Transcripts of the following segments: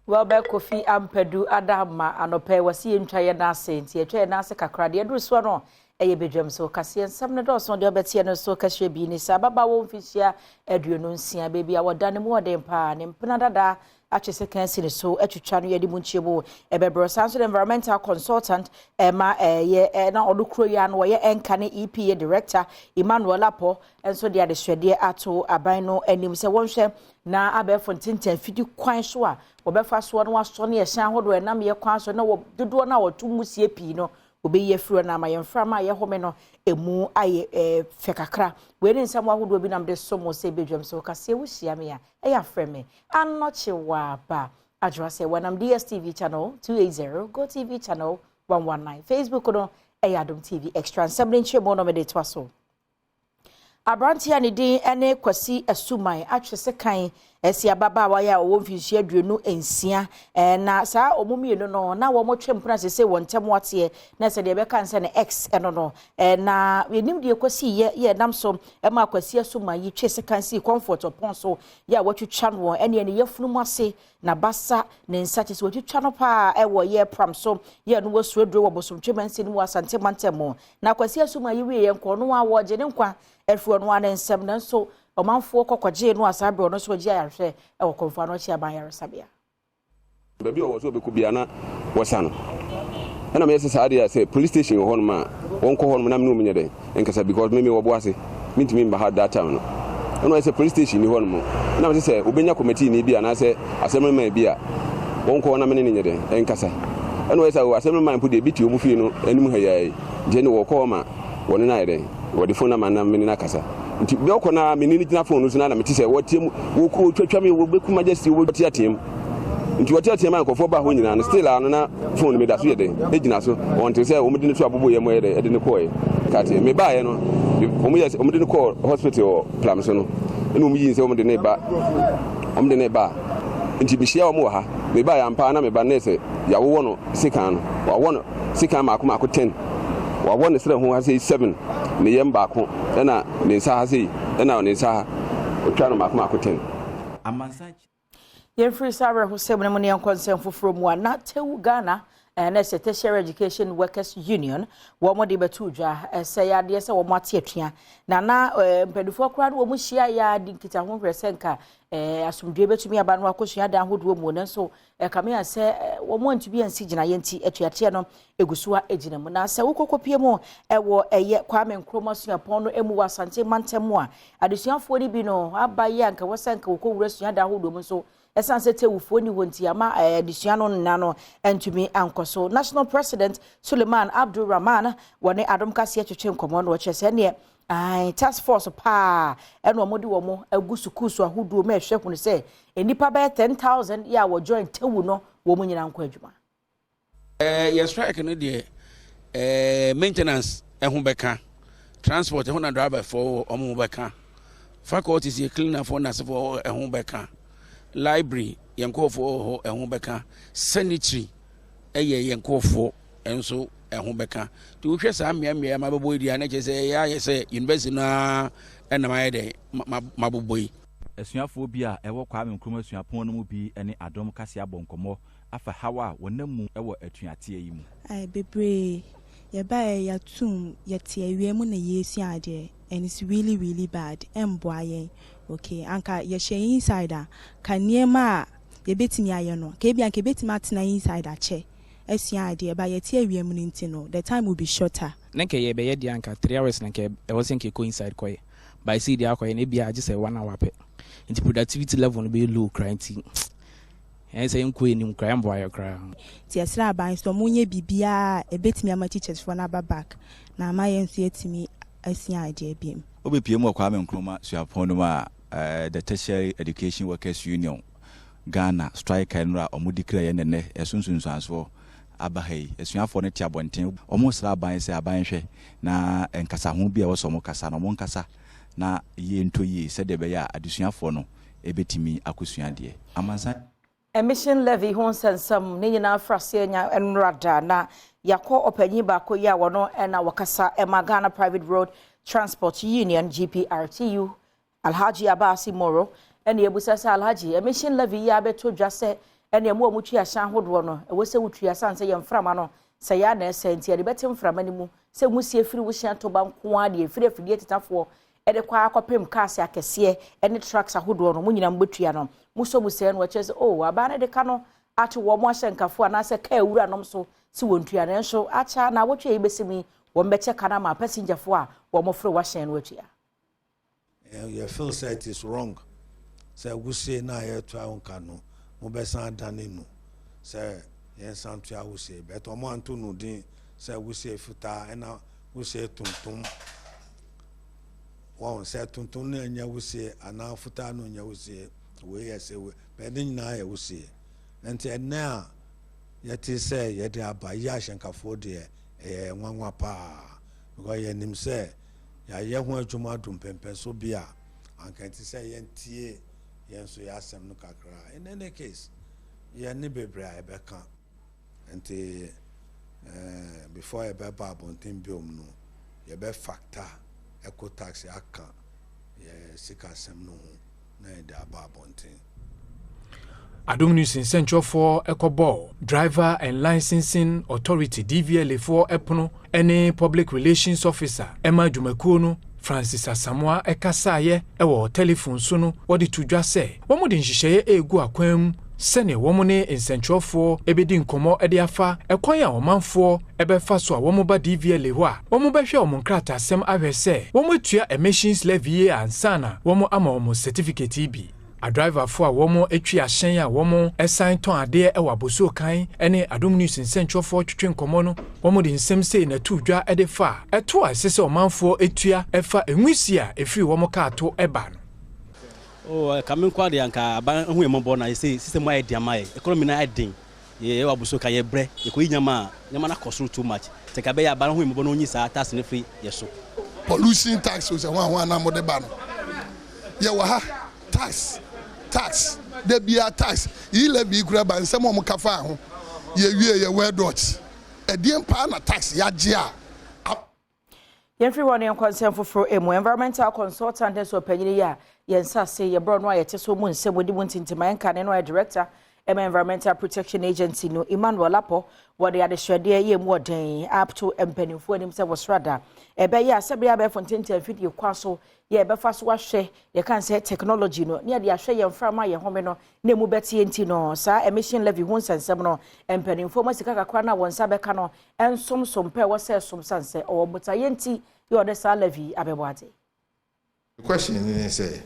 Welber Kofi Ampadu Adama anɔpɛ wɔsi yɛntwa yɛn ase, nti yɛtwa yɛn ase kakra deɛ ɛduru soɔ no ɛyɛ badwam so kaseɛ nsɛm no dɔɔso. Deɛ ɔbɛteɛ no so kahyɛ bi ne sɛ ababaawa mfihyia 26 baabi a wɔda ne mu ɔden paa ne mpena dada atwe sɛ kan si ne so atwitwa no. Yɛde mu nkyɛmu ɛbɛbrɛ saa nso. The environmental consultant ɛma ɛyɛ ɛna ɔno kuro yi ano wɔyɛ ɛnka ne EPA director Emmanuel Apɔ nso de adesuadeɛ ato aban no anim sɛ wɔnhwɛ na abɛɛfo ntenten fidi kwan so a wɔbɛfa soɔ no wasɔ ne ɛhyɛn ahodoɔ ɛnam yɛ kwan so na wɔ dodoɔ no a wɔto mu sie pii no wɔbɛyi afiri hɔ na ama yɛn mframa a yɛhome no emu ayɛ fɛ kakra. Wei ne nsɛm ahodoɔ bi nam de so mo sɛ ebedwam so kaseɛ. Wohyia me a, ɛyɛ afrɛ me Anɔkye Waaba Adwoa sɛ wɔnam DSTV channel 280, Go TV channel 119, Facebook no ɛyɛ Adom TV Extra. Nsɛm ne nkyɛn no mede toa so. Aberanteɛ a ne din ne Kwasi Asuman atwe sekan asi ababaawa yi a ɔwɔ mfinhyia 26, na saa ɔmo mmienu no na wɔn twe mpena sese wɔn ntam ateɛ na sɛ deɛ ɛbɛka nsɛ ne ex ɛno no, na yɛnim deɛ Kwasi yɛ yɛ nam so ɛma Kwasi Asuman yi twe sekan si Comfort Ɔpɔn so yɛ a wɔatwitwa no ɛne ne yɛfunu mu ase na basa ne nsa kyɛ sɛ wɔatwitwa no paa ɛwɔ yɛ pram so yɛ no wɔsuo duro wɔ Bosomtwe mansin mu wɔ Asante mantam mu. Na Kwasi Asuman yi wie yɛ nkɔ no a wɔgye ne nkwa afiri ɔno ara ne nsɛm, nanso ɔmanfoɔ kɔkɔgyee no a saa berɛ ɔno nso ɔgye ayarehwɛ ɛwɔ Kɔmfo Anɔkye aban yaresabea. Baabi a ɔwɔ sɛ ɔbɛkɔ bia na wɔsa no ɛna meyɛ sɛ saa deɛ a sɛ police station wɔ hɔnom a wɔnkɔ hɔnom na mene ɔmu nyɛ dɛn nkasa, because me mewɔ bo ase mentumi mba ha that time no. Ɛna ɔyɛ sɛ police station ni hɔnom na mese sɛ wobɛnya committee ni bi anaasɛ assemblyman bi a wɔnkɔ hɔ na mene ne nyɛ dɛn nkasa. Ɛna ɔyɛ sɛ assemblyman mpo deɛ bi te ɔmu fie no anim ha yɛi, nti ɛne wɔkɔ hɔ ma wɔne no ayɛ dɛn wɔde phone ama na mene no akasa. Nti bɛ ɔkɔ na mene no gyina phone no so na mete sɛ wɔteɛ mu wɔtwatwa me, wɔbɛku Majesty, wɔteateɛ mu. Nti wɔteateɛ mu a nkɔfoɔ ba hɔ nyinaa no, still a no na phone no meda so yɛ dɛn ɛgyina so. Wɔnte sɛ wɔmde no to abobo yɛ mu yɛ dɛn ɛde no kɔɔɛ kateɛ. Mebaeɛ no, wɔn yɛ wɔmde no kɔɔ hospital wɔ Plam so no, ɛna wɔn yii sɛ wɔmde ne ba wɔmde ne ba. Nti mehyia wɔn wɔ ha. Mebaeɛ ampa na meba ne sɛ yɛawowɔ no sekan no, wɔawɔ no sekan maako maako 10, wɔawɔ ne serɛ ho ha sei seven, ne yam baako, ɛna ne nsa ha sei, ɛna ne nsa ha otwa no maako maako 10. Amansan. Yɛmfiri saa awerɛhosɛm no mu ne yɛnkɔ nsɛm foforɔ mu a na TEWU Ghana ɛna sɛ Tertiary Education Workers Union wɔn de bɛto dwa sɛ yɛadeɛ sɛ wɔn ate atua na mpanimfoɔ koraa no wɔn hyia yɛ adi nkitaho hwɛ sɛ nka asomdwe bɛtumi aba no akɔsua dan ahodoɔ mu, nanso ɛkame a sɛ wɔn antumi ansi gyinaeɛ nti atuateɛ no egu so a egyina mu. Na sɛ wokɔkɔpie mu ɛwɔ ɛyɛ Kwame Nkrumah Suapɔn no emu wɔ Asante mantam mu a, adesuafoɔ no bi no aba yi a nka wɔsɛ nka wɔkɔwura sua dan ahodoɔ mu nso, ɛsiane sɛ tewufoɔ ni hɔ nti ama adesua no nna no ntumi ankɔ so. National President Suleiman Abdul Rahman wɔne Adom Kaseɛ twetwe nkɔmmɔ no, wɔkyerɛ sɛ neɛ ae task force paa ɛna wɔn de wɔn agu sukuu so ahodoɔ mu ɛhwɛ hunu sɛ nnipa bɛyɛ 10,000 yɛ a wɔjoin TEWU no wɔn nyinaa nkɔ adwuma. Yɛ strike no deɛ, maintenance ɛho bɛka, transport ɛho na driver foɔ ɔmo ho bɛka, faculties yɛ cleaner foɔ nasefoɔ ɛho bɛka, library yɛn nkɔɔfoɔ wɔ hɔ ɛho bɛka, sanitary ɛyɛ yɛn nkɔɔfoɔ nso ɛho bɛka. Nti wohwɛ saa mmeammea ma bɛbɔ yi deɛ, na kyerɛ sɛ ɛyɛ ayɛ sɛ university no ara ɛnam ayɛ dɛ mabobɔ yi. Asuafoɔ bi a ɛwɔ Kwame Nkrumah Suapɔn no mu bi ne Adom Kaseɛ abɔ nkɔmmɔ afa haw a wɔnam mu wɔ atuateɛ yi mu. Ay, bebree yɛbaeɛ yɛatum yɛte awia mu na yɛresua adeɛ and it's really really bad. Ɛmboa yɛn. Okay, anka yɛhyɛ inside a ka nneɛma a yɛbɛtumi ayɛ no ka ebi anka yɛbɛtumi atena inside akyɛ asua adeɛ ba yɛte awia mu no nti no the time will be shorter. Ne nka yɛbɛyɛ deɛ anka 3 hours na nka ɛwɔ sɛ nka ɛkɔ inside kɔyɛ by sei deɛ akɔyɛ no ebia agye sɛ one hour pɛ, nti productivity level no bɛyɛ low koraa, nti ɛyɛ sɛ yɛnkɔ anim koraa, ɛmboa yɛ koraa. Nti yɛsrɛ aban sɛ ɔmo nyɛ biribiara a ɛbɛtumi ama teachers foɔ no aba back na ama yɛn nso yɛatumi asua adeɛ biom. Wobɛpie mu wɔ Kwame Nkrumah Suapɔn no mu a the Tertiary Education Workers Union Ghana strike no a ɔmo declare yɛ nɛnɛ ɛso nsunsuansoɔ aba ha yi, asuafoɔ no te abɔnten, ɔmo srɛ aban sɛ aban hwɛ na nkasaho bi a ɛwɔ sɛ ɔmo kasa no ɔmo nkasa na yie ntɔ yie sɛdeɛ ɛbɛyɛ a adesuafoɔ no ɛbɛtumi akɔsua adeɛ amansan. Emission levy ho nsɛnsɛm ne nyinaa fra seɛ nya nnora na yɛakɔ ɔpanyin baako yi a wɔno ɛna wɔkasa ɛma Ghana Private Road Transport Union, GPRTU, Alhaji Abasi Moro, ɛna ebusa sɛ, Alhaji, emission levy yi abɛto dwa sɛ Ɛne ɛmo a wɔtwi ahyɛn ahodoɔ no, ɛwɔ sɛ wotua san sɛ yɛn mframa no sɛ yɛ ana ɛsɛ nti yɛde bɛte mframa no mu sɛ nwusie firi wo hyɛn toba nko ara deɛ efiri afidie tetafoɔ ɛde kɔ akɔpem cars akɛseɛ ɛne trucks ahodoɔ no, mo nyinaa mo bɛtua no. Mo so mu sɛɛ no, wɔkyerɛ sɛ o abaa no de ka no ato wɔn ahyɛ nkafoɔ anaasɛ kaa wura nom so si wɔn tua, nanso akyɛ na awɔtwe yi bɛsi mu yi, wɔn bɛkyɛ ka no ama passengerfoɔ a wɔn foro wahyɛn no atua. Yɛ feel sɛ it is wrong sɛ wusie na yɛtua wo nka no, mobɛsan adane no sɛ yɛnsan tua wusie, but ɔmo anto no din sɛ wusie fitaa ɛna wusie tuntum. Wɔn sɛ tuntum no nyɛ wusie anaa fitaa no nyɛ wusie, wei yɛ sɛ wei, but ne nyinaa yɛ wusie. Nti ɛnɛ a yɛte sɛ yɛde aba yi, ahyɛnkafoɔ deɛ, ɛyɛ nwanwa paa, because yɛnim sɛ yɛayɛ ho adwuma do mpɛmpɛnso bi a anka nti sɛ yɛntie yɛn nso yɛ asɛm no kakra. In any case, yɛne bebree a yɛbɛka nti before yɛbɛba abɔnten biom no, yɛbɛ factor eco tax aka yɛ sikasɛm no ho na yɛde aba abɔnten. Adom News nsɛnkyerɛfoɔ ɛkɔbɔɔ Driver and Licensing Authority, DVLA foɔ ɛpono ɛne Public Relations Officer ɛma adwumakuo no, Francis Asamoa, ɛkasaeɛ ɛwɔ telephone so no, wɔde to dwa sɛ wɔn de nhyehyɛeɛ egu akwan mu sɛnea wɔn ne nsɛnkyerɛfoɔ ɛbɛdi nkɔmmɔ ɛde afa ɛkwan a ɔmanfoɔ ɛbɛfa so a wɔn ba DVLA hɔ a wɔn bɛhwɛ wɔn nkrataasɛm ahwɛ sɛ wɔn atua emissions levy yie ansa na wɔn ama wɔn certificate yi bi. Adriverfoɔ a wɔn atwi ahyɛn a wɔn san tɔn adeɛ wɔ Abosuo kan ne Adom News nsɛnkyerɛfoɔ twetwe nkɔmmɔ no, wɔn de nsɛm sei na ɛto dwa de fa ɛto a ɛsɛ sɛ ɔmanfoɔ etua ɛfa nwusie a ɛfiri wɔn kaa to ɛba no. Oh, kame nkɔ adeɛ anka aban ho yɛ mmɔbɔ na yɛsɛ system ayɛ den ama yɛ, economy no ayɛ den. Yɛ wɔ Abosuo ka yɛ brɛ, yɛkɔyi nyama a nyama no akɔ soro too much, sɛ ka bɛyɛ aban ho yɛ mmɔbɔ na ɔnyi saa tax no firi yɛ so. Pollution tax o, sɛ ho ahoa na mode ba no, yɛwɔ ha tax, tax da bia tax yi, levy kura ba nsɛm a ɔmo ka fa ho, yɛwie yɛ well dot ɛdeɛn paa na tax yɛagye a. Yɛmfiri hɔ ne yɛnkɔ nsɛm foforɔ mu. Environmental consultant nso ɔpanyin yi a yɛn nsa ase yɛborɔ no a yɛte so mu nsɛm wɔdi mu ntintima yɛnka ne no ayɛ director ɛma Environmental Protection Agency no, Emmanuel Apɔ, wɔde adehyɛdeɛ yɛ mu ɔden ato mpanimfoɔ anim sɛ wɔsrada ɛbɛyɛ a sɛbea abɛɛfo ntenten afidie kwa so yɛ ɛbɛfa so ahwɛ yɛka sɛ technology no ne yɛde ahwɛ yɛn mframa yɛn home no na emu bɛteɛ. Nti no saa emission levy ho nsɛnsɛm no, mpanimfoɔ mu sika kakra no a wɔn nsa bɛka no nsomsom pɛ ɛwɔ sɛ ɛsom san sɛ ɔwɔ botaeɛ nti yɛ ɔde saa levy abɛbɔ ade. The question ne sɛ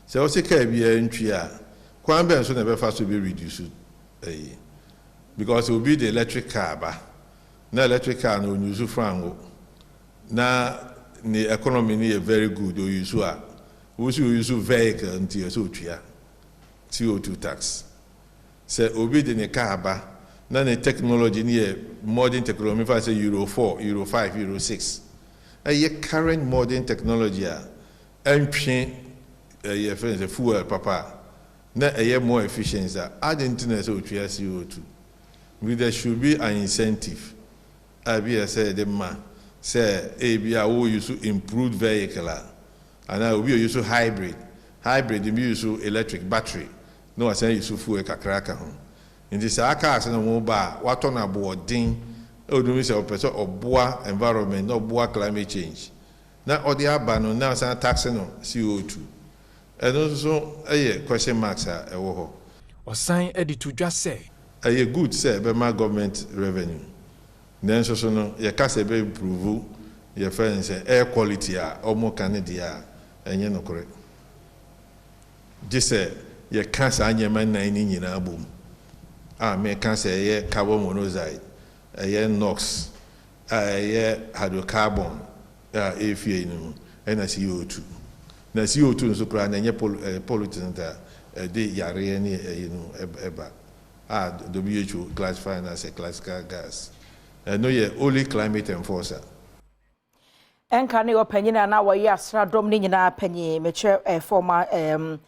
ɔsɛ kaa biara ntwi a, kwan bɛn so na ɛbɛfa so bɛ reduce ɛyi? Because obi de electric car ba na electric car no onyusu frango na ne economy no yɛ very good, oyusu a wosi oyusu vehicle nti ɛsɛ otua CO2 tax. Sɛ obi de ne car ba na ne technology no yɛ modern technology, mefa sɛ Euro 4, Euro 5, Euro 6, ɛyɛ current modern technology a ɛntwe ɛyɛ fɛn sɛ fuel papa na ɛyɛ more efficient a, adi nti na ɛsɛ otua CO2? Because there should be an incentive a bi yɛ sɛ yɛde ma sɛ ebi a wo use improved vehicle a, anaa obi a use hybrid, hybrid bi use electric battery na wasan use fuel kakra ka ho. Nti saa cars no mo ba a watɔ no aboɔden, ɛwɔ sɛ ɔpɛ sɛ ɔboa environment na ɔboa climate change na ɔde aba no na ɔsan tax no CO2, ɛno nso yɛ question marks a ɛwɔ hɔ. Ɔsan de to dwa sɛ ɛyɛ good sɛ ɛbɛma government revenue, nanso so no yɛka sɛ ɛbɛ improve yɛfrɛ no sɛ air quality a ɔmo ka ne deɛ a, ɛnyɛ nokorɛ, gye sɛ yɛka saa nneɛma nnan no nyinaa bom a meka sɛ ɛyɛ carbon monoxide, ɛyɛ NOx, a ɛyɛ hydrocarbon a ɛfie no mu, ɛna CO2. Na CO2 nso koraa na ɛnyɛ pollutant a ɛde yareɛ ne ɛyi no ɛba a WHO classify no as a classical gas. Ɛno yɛ only climate enforcer. Ɛnka ne ɔpanyin a na wɔyɛ asradɔm ne nyinaa panyin, mekyerɛ former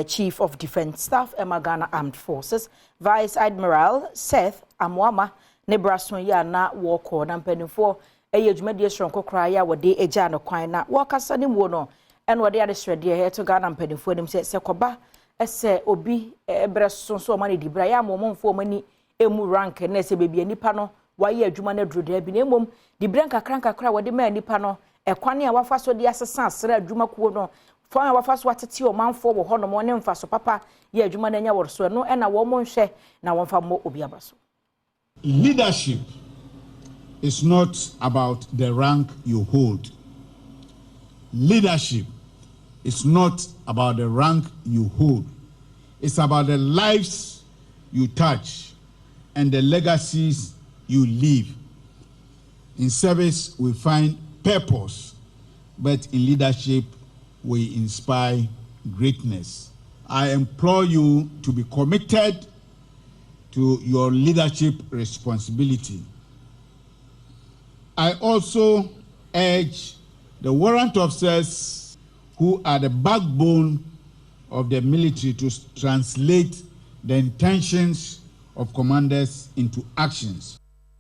Chief of Defence Staff ɛma Ghana Armed Forces, Vice Admiral Seth Amoama, ne braso yi a na wɔkɔ na mpanimfoɔ ɛyɛ dwumadie soronko koraa yi a wɔde agya no kwan na wɔkasa ne muo no, ɛna wɔde adehyerɛdeɛ ɛto Ghana mpanimfoɔ anim sɛ kɔba. Sɛ obi brɛ so nso ɔma no diberɛ a, ɛyɛ a ma wɔmfa wɔn ani mmu rank na ɛsɛ baabi a nipa no wayɛ adwuma no aduru daabi na mmom diberɛ nkakra nkakra a wɔde maa nipa no, ɛkwan a wafa so de asesa asra adwuma kuo no, kwan a wafa so atete ɔmanfoɔ wɔ hɔnom ne mfaso papa yɛ adwuma no anya wɔ so ɛno ɛna wɔn nhwɛ na wɔmfa mmɔ obi aba so. Leadership is not about the rank you hold. Leadership is not about the rank you hold. It's about the lives you touch and the legacies you leave. In service, we find purpose, but in leadership, we inspire greatness. I implore you to be committed to your leadership responsibility. I also urge the warrant officers who are the backbone of the military to translate the intentions of commanders into actions.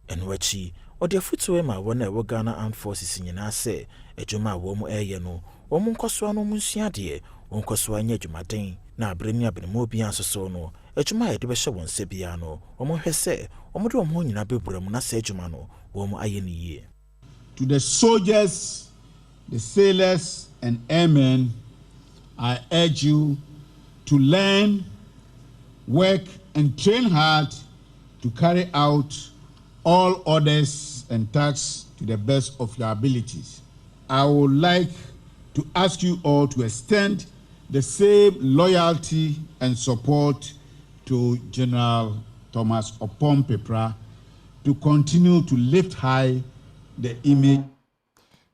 Ɛno akyi, ɔde afotuo ma wɔn a ɛwɔ Ghana Armed Forces nyinaa sɛ adwuma a wɔn reyɛ no, wɔn nkɔ so ano nsua adeɛ, wɔn nkɔ so anyɛ adwumaden na abere ne abenemu obiara nso so no, adwuma a yɛde bɛhyɛ wɔn nsa biara no, wɔn hwɛ sɛ wɔn de wɔn ho nyinaa bɛwura mu na saa adwuma no, wɔn ayɛ no yie. To the soldiers, the sailors, and airmen, I urge you to learn, work, and train hard to carry out all orders and tasks to the best of your abilities. I would like to ask you all to extend the same loyalty and support to General Thomas Oppong Peprah to continue to lift high the image.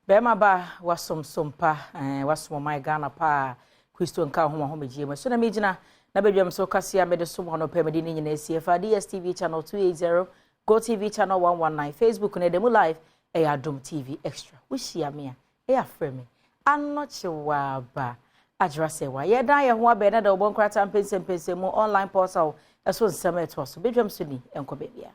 Bɛrima ba wasomsom pa wasom ɔman Ghana paa. Kristo nka ho ahomegye mu so na megyina na badwam so kase a mede som ano pɛ mede ne nyinaa sie fa DSTV channel 280, Go TV channel 119, Facebook no ɛda mu live, ɛyɛ Adom TV Extra. Wohyia me a, ɛyɛ afrɛ me Anɔkyewaaba Agyera sɛ wa yɛdan yɛn ho abɛn na da wɔbɔ nkrataa mpɛnsɛmpɛnsɛm mu online portal ɛso nsɛm ɛtoa so. Badwam so ni, ɛnkɔ baabiara.